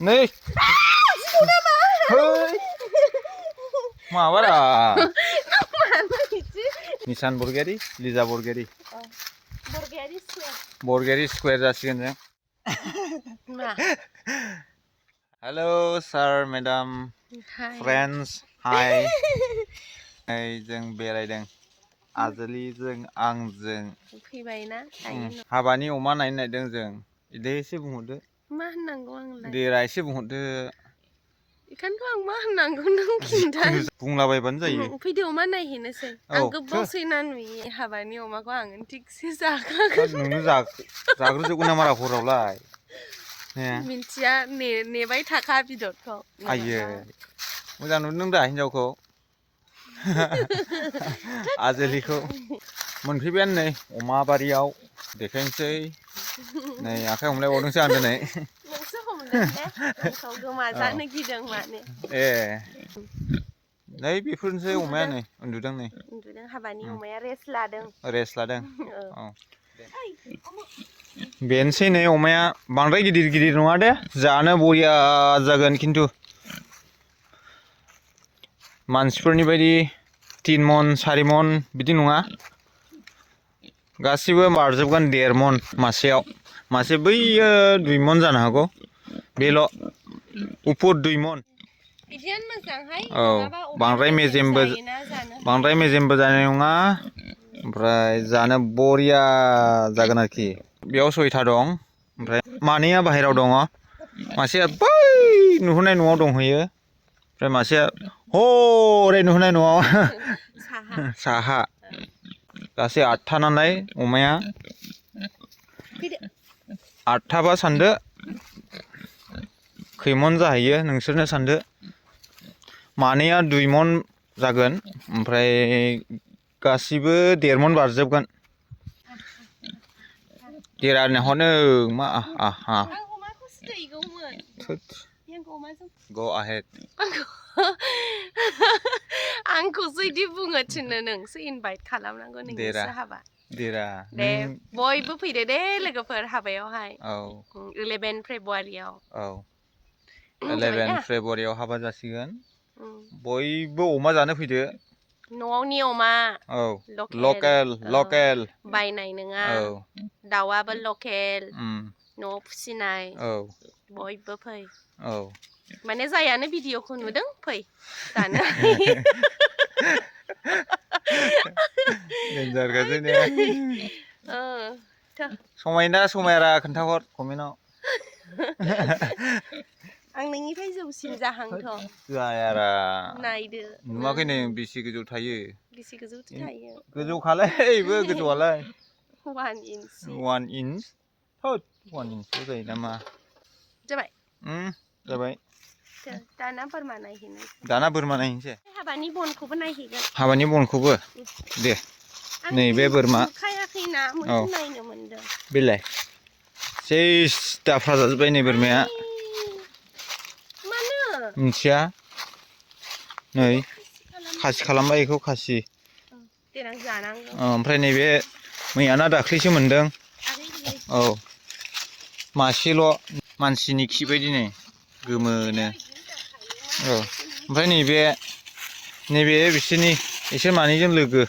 नै Hei Mabaरा Nisan Burgeri, Liza Burgeri Burgeri Square जासिगोन जों Hello sir, madam, friends, hi जों बेरायदों Ajwli जों आंजों फैबायना हाबानि अमा नायनो नायदों जों इदि एसे बुंहरदो मा होननांगौ आंलाय देरा एसे बुंहरदो इखानथ' आं मा होननांगौ नों खिन्था बुंलाबायबानो जायो फैदो अमा नायहैनोसै आं गोबावसै ना नुयि हाबानि अमाखौ आं थिगसे जाखागोन नोंनो जाग्रोजोबगोन ना मारा हरावलाय मिन्थिया नेबाय थाखा बिदरखौ आइये मोजां नुदों दा हिनजावखौ आजोलिखौ मोनफैबायानो नै अमा बारियाव देखायनोसै नै आखाइ हमलायबावदोंसो आं दिनै नोंसो हमदों दे नोंखौ गोमाजानो गिदों माने ए नै बेफोरनोसै अमाया नै उन्दुदों नै उन्दुदों हाबानि अमाया रेस्ट लादों औ बेनोसै नै अमाया बांद्राय गिदिर गिदिर नङा दे जानो बरिया जागोन खिन्थु मानसिफोरनि बायदि 3 मन 4 मन बिदि नङा गासिबो बारजोबगोन 1.5 मन मासेयाव मासे बैयो 2 मन जानो हागौ बेल' उपुर 2 मन बिदियानो मोजांहाय औ बांद्राय मेजेमबो जानाय नङा ओमफ्राय जानो बरिया जागोन आरोखि बेयाव 6था दं ओमफ्राय मानैया बाहेरायाव दङ मासेया बै नुहुरनाय न'आव दंहैयो ओमफ्राय मासेया हरै नुहुरनाय न'आव साहा गासै 8था नालाय अमाया 8थाबा सानदो खैमन जाहैयो नोंसोरनो सानदो मानैया 2 मन जागोन ओमफ्राय गासिबो 1.5 मन बारजोबगोन देरानो हनो मा आहा Go ahead आंखौसो इदि बुङो थिननो नोंसो इनभाइट खालामनांगौ नोंसो हाबा देरा दे बयबो फैदो दे लोगोफोर हाबायावहाय औ 11 फेब्रुवारियाव औ 11 फेब्रुवारियाव हाबा जासिगोन बयबो अमा जानो फैदो न'आवनि अमा औ लकेल बायनाय नङा दाउआबो लकेल न'आव फिसिनाय बयबो फै औ माने जायानो भिडिअखौ नुदों फै जानो डेन्जार गाजोने समायना समायरा खोन्थाहर कमेन्टआव आं नोंनिफ्राय जौसिन जाहांथ' जायारा नायदो नुवाखै नै बेसे गोजौ थायो बेसे गोजौथो थायो गोजौखालाय बेबो गोजौआलाय 1 इन्च 1 इन्च थोद 1 इन्च जायो नामा जाबाय जाबाय दाना बोरमा नायहैनोसै हाबानि बनखौबो नायहैगोन हाबानि बनखौबो दे नैबे बोरमा खायाखैना नायनो मोनदों बेलाय सेस दाफ्रा जाजोब्बाय नै बोरमाया मानो मिथिया नै खासि खालामबाय बेखौ खासि देनां जानांगौ ओमफ्राय नैबे मैयाना दाख्लैसो मोनदों औ मासेल' मानसिनि खि बायदि नै गोमोनो औ ओमफ्राय नैबे बिसोरनि इसोर मानैजों लोगो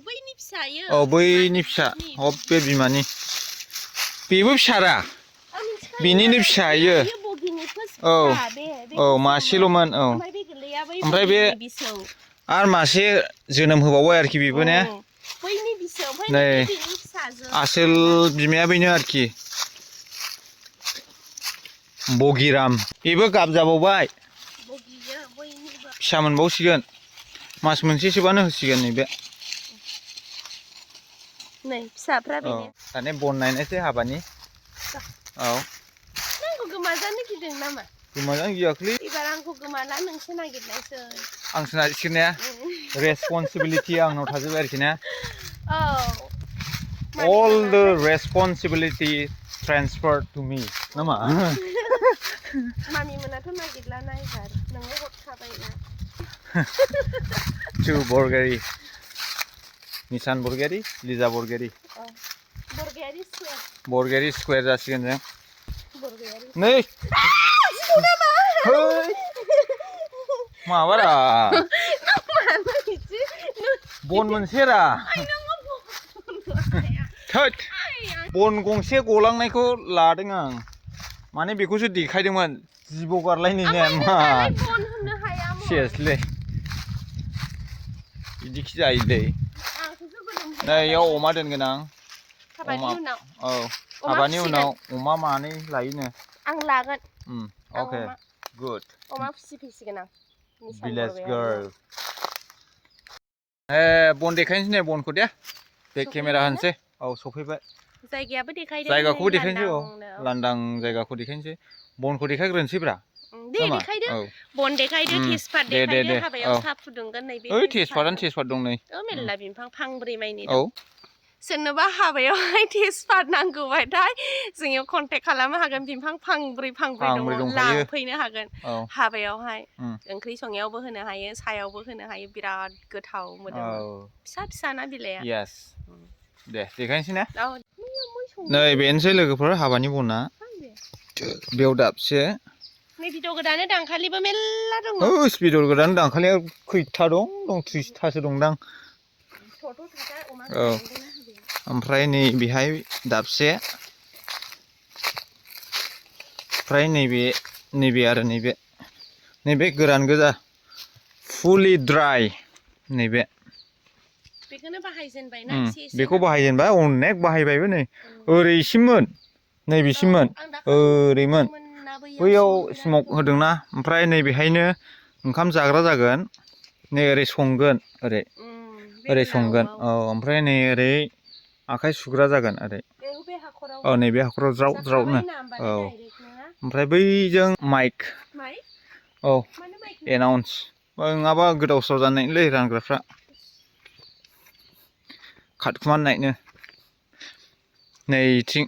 बैनि फिसायो औ बैनि फिसा बे बिमानि बेबो फिसारा बेनिनो फिसायो औ मासेल'मोन औ ओमफ्राय बे आरो मासे जोनोम होबावबाय आरोखि बेबो ने नै आसोल बिमाया बेनो आरोखि बगिराम बेबो गाब जाबावबाय फिसा मोनबावसिगोन मास मोनसेसोबानो होसिगोन नैबे नै फिसाफ्रा बेनो दाने बन नायनोसै हाबानि औ नोंखौ गोमाजानो गिदों नामा गोमाजानो गियाखै एबार आंखौ गोमाला नोंसो नागिरनायसै आंसो नागिरसिगोन ने रेसपन्सिबिलिटिया आंनाव थाजोबबाय आरोखि ने all the responsibility transferred to me नामा मामि मोनाथ' नागिरला ना एबार नोंनो हरखाबायना to Burgeri Nisan Burgeri Liza Burgeri Burgeri Square जासिगोन जों नै माबारा मानो बिदि बन मोनसेरा थोद बन गंसे गलांनायखौ लादों आं माने बेखौसो देखायदोंमोन जिबौ गारलायनाय मा बन होनो हायामोन सेसलै बिदिखि जायोलै आंखौसो गोदोम नै इयाव अमा दोनगोन आं हाबानि उनाव औ हाबानि उनाव अमा मानै लायोनो आं लागोन अके गुड अमा फिसिफैसिगोन आं भिलेज गार्ल बन देखायनोसै ने बनखौ दे बे केमेरा होनसै औ सफैबाय जायगायाबो देखायदो जायगाखौबो देखायनोसै औ लांदां जायगाखौ देखायनोसै बनखौ देखायग्रोनोसैब्रा दे देखायदो बन देखायदो तेजपात देखायदो हाबायाव साहा फुदुंगोन नैबे ओइ तेजपात दं नै मेरला बिफां फांब्रै माइनि दं सोरनोबा हाबायावहाय तेजपात नांगौबाथाय जोंनियाव कन्टेक्ट खालामनो हागोन बिफां फांब्रै दङ लांफैनो हागोन हाबायावहाय ओंख्रि संनायावबो होनो हायो सायावबो होनो हायो बिराद गोथाव मोदोमो फिसा फिसा ना बिलाइआ यस दे देखायनोसै ना नै बेनोसै लोगोफोर हाबानि बना बेयाव दाबसे नै भिडिअ गोदानो दांखालिबो मेरला दङ भिडिअ गोदान दांखालिया खैथा दं 30थासो दंदां औ ओमफ्राय नै बेहाय दाबसे ओमफ्राय नैबे आरो नैबे गोरान गोजा फुलि ड्राइ नैबे बेखौनो बाहायजेनबायना बेखौ बाहायजेनबाय अनेक बाहायबायबो नै ओरैसिममोन नैबेसिममोन ओरैमोन बैयाव स्मक होदोंना ओमफ्राय नैबेहायनो ओंखाम जाग्रा जागोन नै ओरै संगोन ओरै संगोन औ ओमफ्राय नै ओरै आखाइ सुग्रा जागोन ओरै औ नैबे हाखराव ज्रावनो औ ओमफ्राय बैजों माइक औ एनाउन्स नङाबा गोदाव सोराव जानो नागिरोलै रानग्राफ्रा खारखुमानायनो नैथिं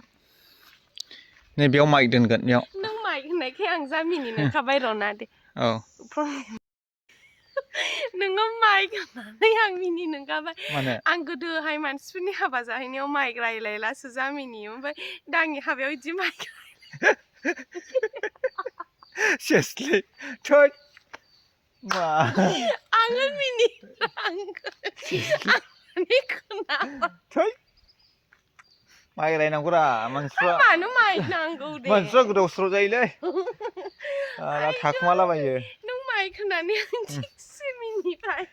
नै बेयाव माइक दोनगोन बेयाव नों माइक होननायखाय आं जा मिनिनोखाबाय र'ना दे औ नोङो माइक होननानै आं मिनिनो ओंखारबाय आं गोदोहाय मानसिफोरनि हाबा जाहैनायाव माइक रायलायलासो जा मिनियो ओमफ्राय दा आंनि हाबायाव बिदि माइक सेसलै थोद मा आङो थै माइक रायनांगौरा मानसिफ्रा मानो माइक नांगौ दे मानसिफ्रा गोदाव सोराव जायोलै थाखुमालाबायो नों माइक होननानै आं थिगसे मिनिबाय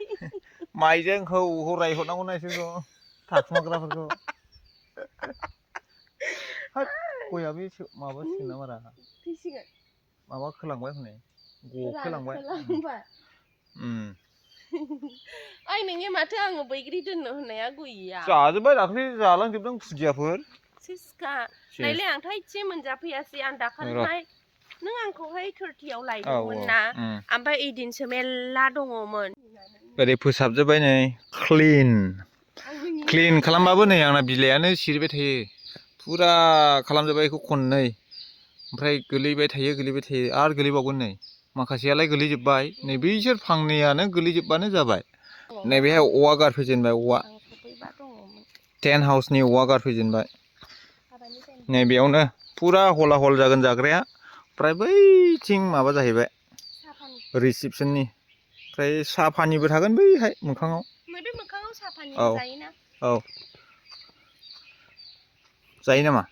माइकजों हौ रायहरनांगौना इसोरखौ थाखुमाग्राफोरखौ गयाबो माबासिगोन ना बारा थैसिगोन माबा खोलांबाय हनै गखोलांबाय ओइ नोंनि माथो आङो बैग्रि दोननो होननाया गैया जाजोब्बाय दाख्लै जालांजोबदों खुदियाफोर सिसखा नायलाय आंथ' इसे मोनजाफैयासै आं दाखालिहाय नों आंखौहाय 30आव लायदोंमोन ना ओमफ्राय ओइदिनसो मेरला दङमोन ओरै फोसाबजोब्बाय नै क्लिन खालामबाबो नै आंना बिलाइआनो सिरिबाय थायो फुरा खालामजोब्बाय बेखौ खननै ओमफ्राय गोलैबाय थायो आरो गोलैबावगोन नै माखासेयालाय गोलैजोब्बाय नै बैसोर फांनैयानो गोलैजोबबानो जाबाय नैबेहाय औवा गारफैजेनबाय औवा टेन्ट हाउसनि औवा गारफैजेनबाय नैबेयावनो फुरा हला हल जागोन जाग्राया ओमफ्राय बैथिं माबा जाहैबाय रिसिपसननि ओमफ्राय साहा पानिबो थागोन बैहाय मोखाङाव औ जायो नामा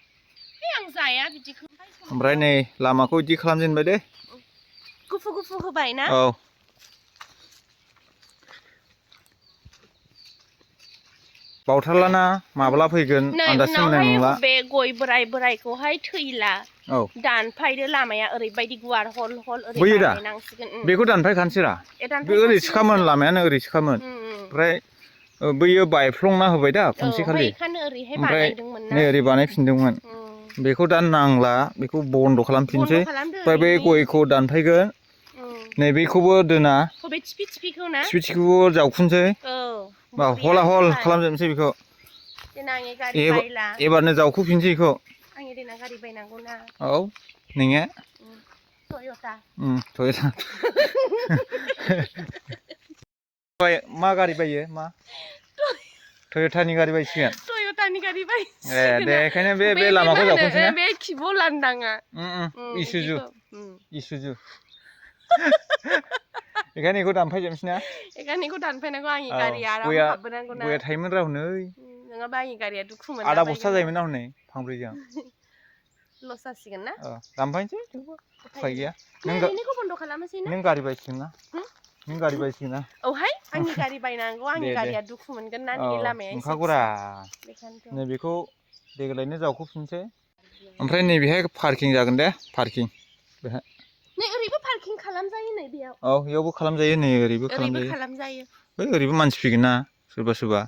आं जाया बिदिखौ ओमफ्राय नै लामाखौ बिदि खालामजेनबाय दे गुफुर होबाय ना औ बावथारलाना माब्ला फैगोन आन्दाजसो मोननाय नंला बे गय बोरायखौहाय थैला दानफायदो लामाया ओरैबायदि गुवार हल ओरै बानायनांसिगोन बेखौ दानफायखानोसैरा बे ओरैसोखामोन लामायानो ओरैसोखामोन ओमफ्राय बैयो बायफ्लंना होबाय दा खनसेखालि ओमफ्राय नै ओरै बानायफिनदोंमोन बेखौ दा नांला बेखौ बन्द' खालामफिनसै ओमफ्राय बे गयखौ दानफायगोन नैबेखौबो दोना थिफिखौबो जावखुनसै हला हल खालामजोबनोसै बेखौ एबारनो जावखुफिनसै बेखौ औ नोङो टयटा मा गारि बायो मा टयटानि गारि बायसिगोन ए दे बेखायनो बे लामाखौ जावखुनसै ना बे खिबु लान्दाङा इसुजु बेखायनो बेखौ दानफायजोबनोसै ना बेखायनो बेखौ दानफायनांगौ आंनि गारिया आराम हाबबोनांगौ ना गया थायोमोन र' हनै नङाबा आंनि गारिया दुखु मोनला आदा बस्था जायोमोन ना हनै फांब्रैजों लस जासिगोन ना दानफायनोसै थेवबो उफाय गैया ओरैनोखौ बन्द' खालामनोसै ना नों गारि बायसिगोन ना नों गारि बायसिगोन ना औहाय आंनि गारि बायनांगौ आंनि गारिया दुखु मोनगोन ना नैबे लामाया एसे नंखागौरा नैबेखौ देग्लायनो जावखुफिनसै ओमफ्राय नैबेहाय पार्किं जागोन दे पार्किं बेहाय नै ओरैबो पार्किं खालामजायो नै बेयाव बेयावबो खालामजायो नै ओरैबो खालामजायो ओरैबो मानसि फैगोन ना सोरबा सोरबा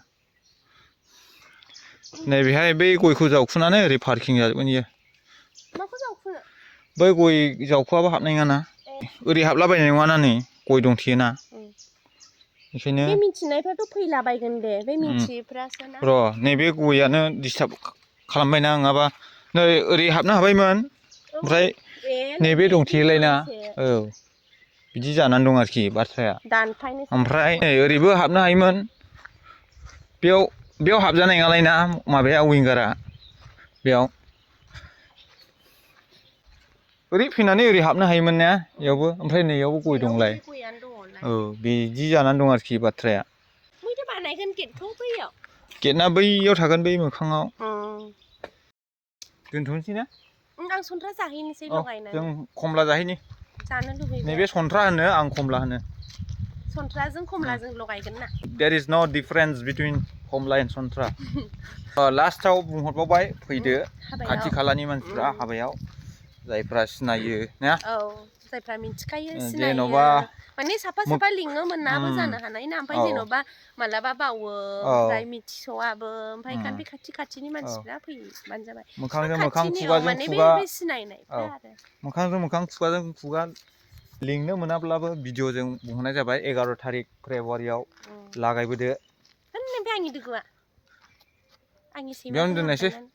नैबेहाय बै गयखौ जावखुनानै ओरै पार्किं जाजोबगोन इयो माखौ जावखुनो बै गय जावखुआबा हाबनाय नङाना ओरै हाबलाबायनाय नङाना नै गय दंथेयोना बेखायनो बे मिथिनायफ्राथ' फैलाबायगोन दे बे मिथियैफ्रासो ना र' नैबे गयानो डिस्टार्ब खालामबायना नङाबा नै ओरै हाबनो हाबायमोन ओमफ्राय नैबे दंथेयोलायना बिदि जानानै दं आरोखि बाथ्राया ओमफ्राय नै ओरैबो हाबनो हायोमोन बेयाव हाबजानाय नङालाय ना माबाया विंगारा बेयाव ओरै फैनानै ओरै हाबनो हायोमोन ना बेयावबो ओमफ्राय नैयावबो गय दंलाय बिदि जानानै दं आरोखि बाथ्राया मैथा बानायगोन गेटखौ बैयाव गेटना बैयाव थागोन बै मोखाङाव दोनथ'नोसै ना आं सन्ट्रा जाहैनोसै लगायनानै जों खमला जाहैनि जानो लुबैबाय नैबे सन्ट्रा होनो आं खमला होनो सन्ट्राजों खमलाजों लगायगोन ना देयर इज नो डिफारेन्स बिटुइन खमला एन्ड सन्ट्रा लास्टाव बुंहरबावबाय फैदो खाथि खालानि मानसिफ्रा हाबायाव जायफ्रा सिनायो ना जायफ्रा मिथिखायो सिनायो जेन'बा माने साफा साफा लिङो मोनाबो जानो हानाय ना ओमफ्राय जेन'बा मालाबा बावो ओमफ्राय मिथिस'आबो ओमफ्राय बे खाथि खाथिनि मानसिफ्रा फैबानो जाबाय मोखांजों मोखां खाथिनियाव खुगाजों माने खुगा बे सिनायनायफ्रा आरो मोखांजों मोखां खुगाजों खुगा लिंनो मोनाब्लाबो भिडिअ'जों बुंहरनाय जाबाय 11 थारिख फेब्रुवारियाव लागायबोदो ओमफ्राय आंनि दोगोआ आंनि बेयावनो सैमाखौ दोननायसै लांफानानै